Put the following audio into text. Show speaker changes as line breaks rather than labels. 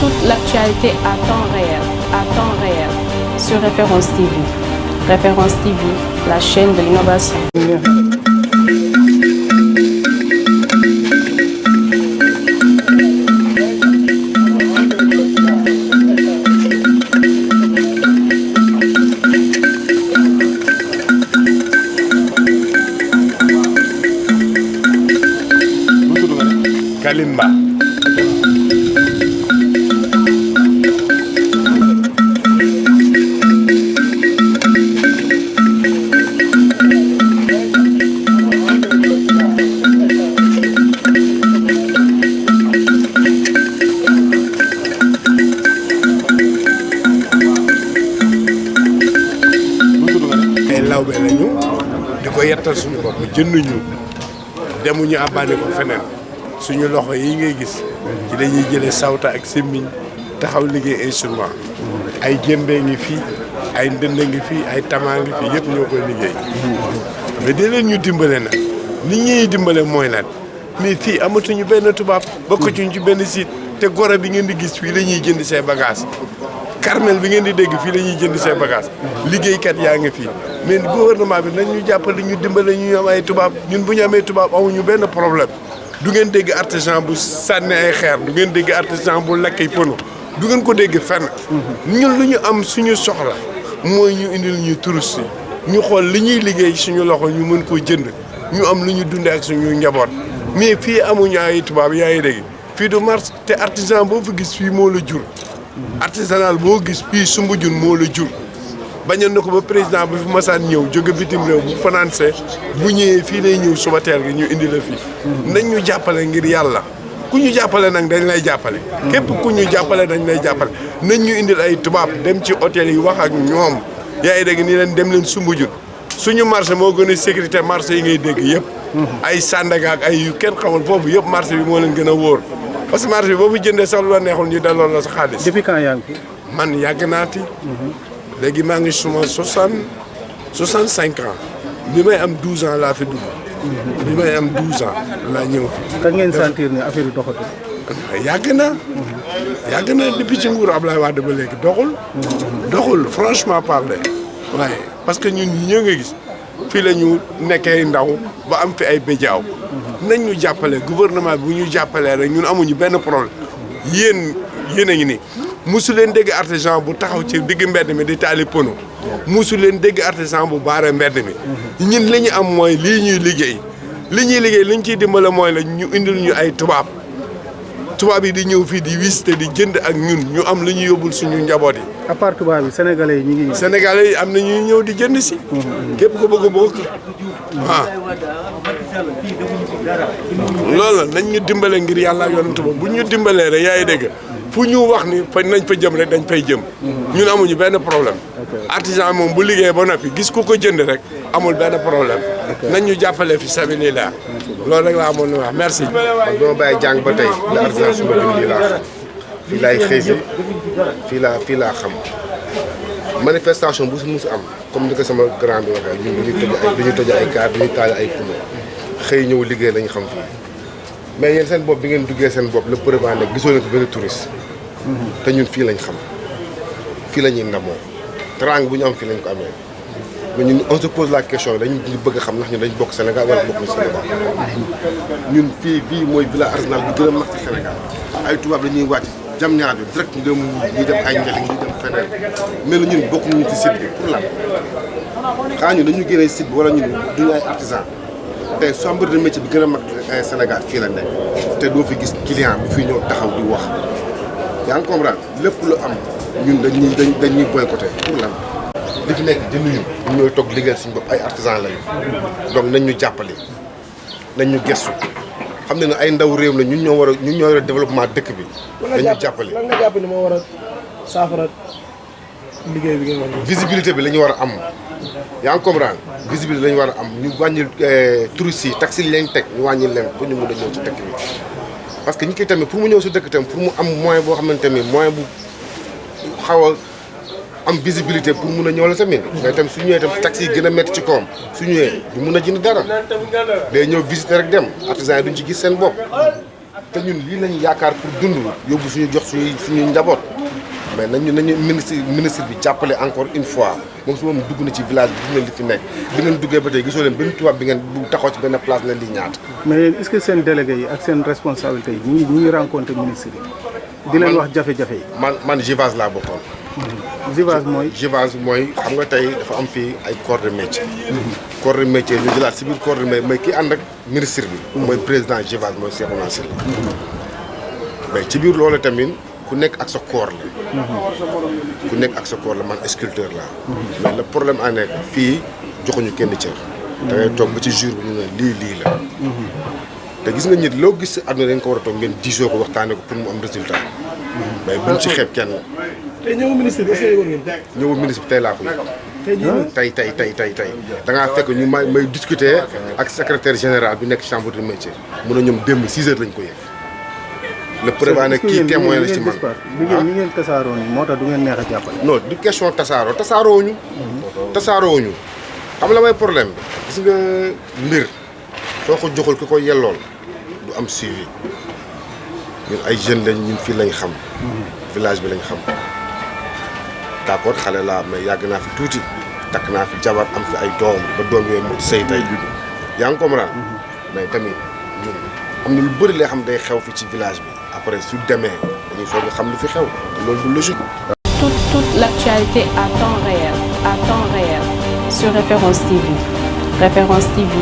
toute l'actualité à temps réel, sur Référence TV. Référence TV, la chaîne de l'innovation.
Kalimba. ay lawbe lañu di ko yettal suñu bopp jënduñu demuñu abbaane ko feneen suñu loxo yi ngay gis ci dañuy jëlee sawta ak semmiñ taxaw liggéey instrument ay jëmbee ngi fii ay ndënd ngi fii ay tamaa ngi fii yëpp ñoo koy liggéey mais di leen ñu dimbale nag nit ñuy dimbale mooy nag mais fii amatuñu benn tubaab bokkuñu ci benn site te Gorée bi ngeen di gis fii la ñuy jënd ses bagages Carmel bi ngeen di dégg fii la ñuy jënd ses bagages liggéeykat yaa ngi fii mais gouvernement bi nañ ñu jàppale ñu dimbale ñu am ay tubaab ñun bu ñu amee tubaab amuñu benn problème du ngeen dégg artisan bu sànni ay xeer du ngeen dégg artisan bu lakk ay pono du ngeen ko dégg fenn ñun lu ñu am suñu soxla mooy ñu indil ñu touriste ñu xool li ñuy liggéey suñu loxo ñu mën koo jënd ñu am lu ñu dundee ak suñu njaboot mais fii amuñu ay tubaab yaa ngi dégg fii du marché te artisan boo fa gis fii moo la jur artisanal boo gis fii Soumbédioune moo la jur bañoon na ko ba président bi fi masaan ñëw jóge bitim réew bu financé bu ñëwee fii lay ñëw suba teel gi ñu indi la fii nañ ñu jàppale ngir yàlla ku ñu jàppale nag dañ lay jàppale képp ku ñu jàppale dañ lay jàppale nañ ñu indil ay tubaab dem ci hôtel yi wax ak ñoom yaa ngi dégg ni leen dem leen Soumbédioune suñu marché moo gën a sécurité marché yi ngay dégg yëpp ay Sandaga ak ay yu kenn xamul foofu yëpp marché bi moo leen gën a wóor parce que marché bi boo fi jëndee sax lu la neexul ñu delloo la sa xaalis.
depuis quand yaa ngi fi.
man yàgg naa fi. léegi maa ngi suma 65 ans bi may am 12 ans laa fi dugg. bi may am 12 ans laa ñëw fi.
kañ ngeen sentir ne affaire yi doxatul.
yàgg na depuis ci nguuru Ablaye Wade ba léegi doxul franchement parler waaye parce que ñun ñi ñoo nga gis fii la ñu nekkee ndaw ba am fi ay béjaaw nañ ñu jàppale gouvernement bi bu ñu jàppalee rek ñun amuñu benn problème yéen a ngi nii musu leen dégg artisan bu taxaw ci digg mbedd mi di taali pono musu leen dégg artisan bu baare mbedd mi ñun li ñu am mooy lii ñuy liggéey li ñu ciy dimbale mooy la ñu indil ñu ay tubaab yi di ñëw fii di visiter di jënd ak ñun ñu am lu ñu yóbbul suñu njaboot yi.
à part tubaab yi sénégalais yi ñu ngi ñëw.
sénégalais yi am na ñuy ñëw di jënd si. képp ko bëgg a bokk waaw. loolu nañ ñu dimbale ngir yàlla ak yonent ba bu ñu dimbalee rek yaa ngi dégg fu ñu wax ni fa nañ fa jëm rek dañ fay jëm. ñun amuñu benn problème. artisan moom bu liggéey ba noppi gis ku ko jënd rek amul benn problème. nañ ñu jàppale fi sabilillah loolu rek laa amoon lu wax merci.
man dama bàyyi jàng ba tey la artisan Soumbédioune lii laa xam fii laay xëy si fii laa xam manifestation bu si mus am comme ni ko sama grand bi waxee ñun dañuy toj ay kaar dañuy taal ay pono xëy ñëw liggéey lañu xam fii mais yéen seen bopp bi ngeen duggee seen bopp le preuve ne gisoo leen fi benn touriste te ñun fii lañ xam fii la ñuy ndamoo trang bu ñu am fii lañ ko amee mais ñun on se pose la question dañu bëgg a xam ndax ñun dañ bokk Sénégal wala bokk ñu Sénégal ñun fii mooy village artisanal bi gën a mag ci Sénégal ay tubaab dañuy wàcc jam ñaar bi direct ñu dem ay njëriñ ñu dem feneen mais ñun bokk ñu ci site bi pour lan xanaa ñun dañu génnee site bi wala ñun duñu ay artisan tey chambre de métier bi gën a mag Sénégal fii la nekk te doo fi gis client bu fii ñëw taxaw di wax yaa ngi comprendre lépp lu am ñun dañuy boycotté pour lan li fi nekk jënduñu ñu ñooy toog liggéeyal suñu bopp ay artisan lañu donc nañ ñu jàppale nañ ñu gestu xam ne ay ndaw réew la ñun ñoo war a développement dëkk bi dañu jàppale.
lan nga jàpp ne moo war a saafara liggéey bi ngeen war
visibilité bi la ñu war a am yaa ngi comprendre visibilité la ñu war a am ñu wàññil touristes yi taxi yi lañ teg ñu wàññil leen pour ñu mun a ñëw ci dëkk bi parce que ñi koy tamit pour mu ñëw si dëkk tamit pour mu am moyen boo xamante ni moyen bu xaw a am visibilité pour mun a ñëw la tamit mais tamit su ñëwee tamit taxi yi gën a métti ci kawam su ñëwee du mun a jënd dara day ñëw visiter rek dem artisan yi duñ ci gis seen bopp te ñun lii lañu yaakaar pour dund yóbbu suñu jox suñu njaboot mais nañu ministre bi jàppale encore une fois moom su moom dugg na ci village bi gis na li fi nekk bi ngeen duggee ba tey gisoo leen benn tubaab bi ngeen bu taxaw ci benn place na lii ñaata.
mais est-ce que seen délégué yi ak seen responsabilité yi ñu ngi rencontré ministre yi di leen wax jafe-jafe yi.
man Givas laa bokkoon. Givas mooy xam nga tey dafa am fii ay corps de métier. corps de métier ñu jëlaat si biir corps de métier mooy kii ànd ak ministre bi. mooy président Givas mooy Cheikhouna Sylla. mais ci biir loolu tamit ku nekk ak sa corps la. ku nekk ak sa corps la man sculpteur laa. mais le problème à nekk fii joxuñu kenn cër. da ngay toog ba ci jour bi ñu ne lii la. te gis nga nit loo gis si àdduna dañ ko war a toog ngeen diisoo ko waxtaanee ko pour mu am résultat. mais buñ ci xeeb kenn.
tey ñëw ministre bi est-ce que yëgoon ngeen ko.
ñëw ministre bi tey laa ko yëg. tey da ngaa fekk ñu may discuter ak secrétaire général bi nekk chambre de métier. mun na ñoom démb 6 heures lañ ko yëg. le président ne kii témoin la ci man
li ngeen tasaaroo nii moo tax du ngeen neex a jàppale.
non du question tasaaroowuñu. tasaaroowuñu xam la may problème bi. gis nga mbir soo ko joxul ki ko yellool du am suivi ñun ay jeunes lañ ñun fii lañ xam. village bi lañ xam. d'accord xale laa mais yàgg naa fi tuuti takk naa fi jabar am fi ay doom ba doom yooyu mu sëy tey yaa ngi comprendre mais tamit ñun am na lu bëri lay xam day xew fi ci village bi après su demee dañuy soog a xam lu fi xew loolu du logique.
Toute l'actualité à temps réel sur Référence TV. Référence TV,